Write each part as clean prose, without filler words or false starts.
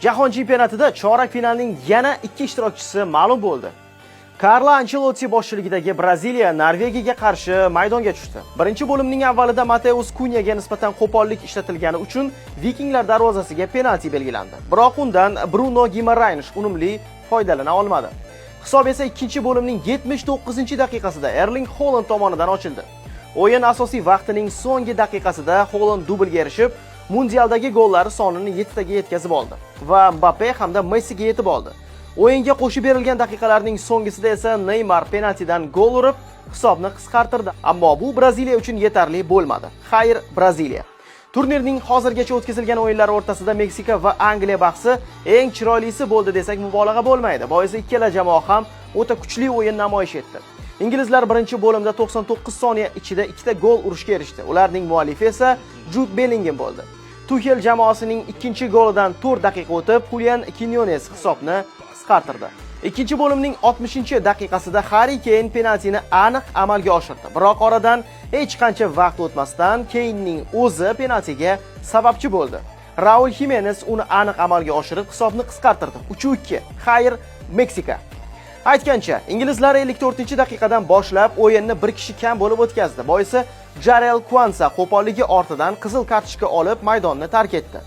Jahon chempionatida chorak finalning yana ikki ishtirokchisi ma'lum bo'ldi. Karlo Ancelotti boshchiligidagi Braziliya Norvegiyaga qarshi maydonga tushdi. Birinchi bo'limning avvalida Mateus Kunyaga nisbatan qo'pollik ishlatilgani uchun vikinglar darvozasiga penalti belgilandi. Biroq undan Bruno Gimaraynish unumli foydalana olmadi. Hisob esa ikkinchi bo'limning 79-daqiqasida Erling Holand tomonidan ochildi. O'yin asosiy vaqtining so'nggi daqiqasida Holand dublga erishib, mundialdagi gollari sonini 7 taga yetkazib oldi va Mbappe hamda Messiga yetib oldi. O'yinga qo'shib berilgan daqiqalarning so'nggisida esa Neymar penaltidan gol urib, hisobni qisqartirdi. Ammo bu Braziliya uchun yetarli bo'lmadi. Xayr, Braziliya. Turnirning hozirgacha o'tkazilgan o'yinlari o'rtasida Meksika va Angliya bahsi eng chiroylisi bo'ldi desak, mubolag'a bo'lmaydi. Boisi ikkala jamoa ham o'ta kuchli o'yin namoyish etdi. Inglizlar birinchi bo'limda 99 soniya ichida ikkita gol urishga erishdi. Ularning muallifi esa Jud Bellingham bo'ldi. Tuxel jamoasining ikkinchi golidan 4 daqiqa o'tib, Julian Quinones hisobni qisqartirdi. Ikkinchi bo'limning 60-daqiqasida Harri Keyn penaltini aniq amalga oshirdi. Biroq oradan hech qancha vaqt o'tmasdan Keynning o'zi penaltiga sababchi bo'ldi. Raul Ximenes uni aniq amalga oshirib, hisobni qisqartirdi. 3-2. Xayr, Meksika. Aytgancha, inglizlar 54-daqiqadan boshlab o'yinni bir kishi kam bo'lib o'tkazdi. Boisi Jarel Kuansa qo'polligi ortidan qizil kartochka olib, maydonni tark etdi.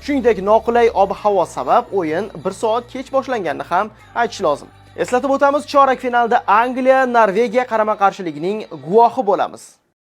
Shuningdek, noqulay ob-havo sabab o'yin 1 soat kech boshlanganini ham aytish lozim. Eslatib o'tamiz, chorak finalda Angliya Norvegiya qarama-qarshiligining guvohi bo'lamiz.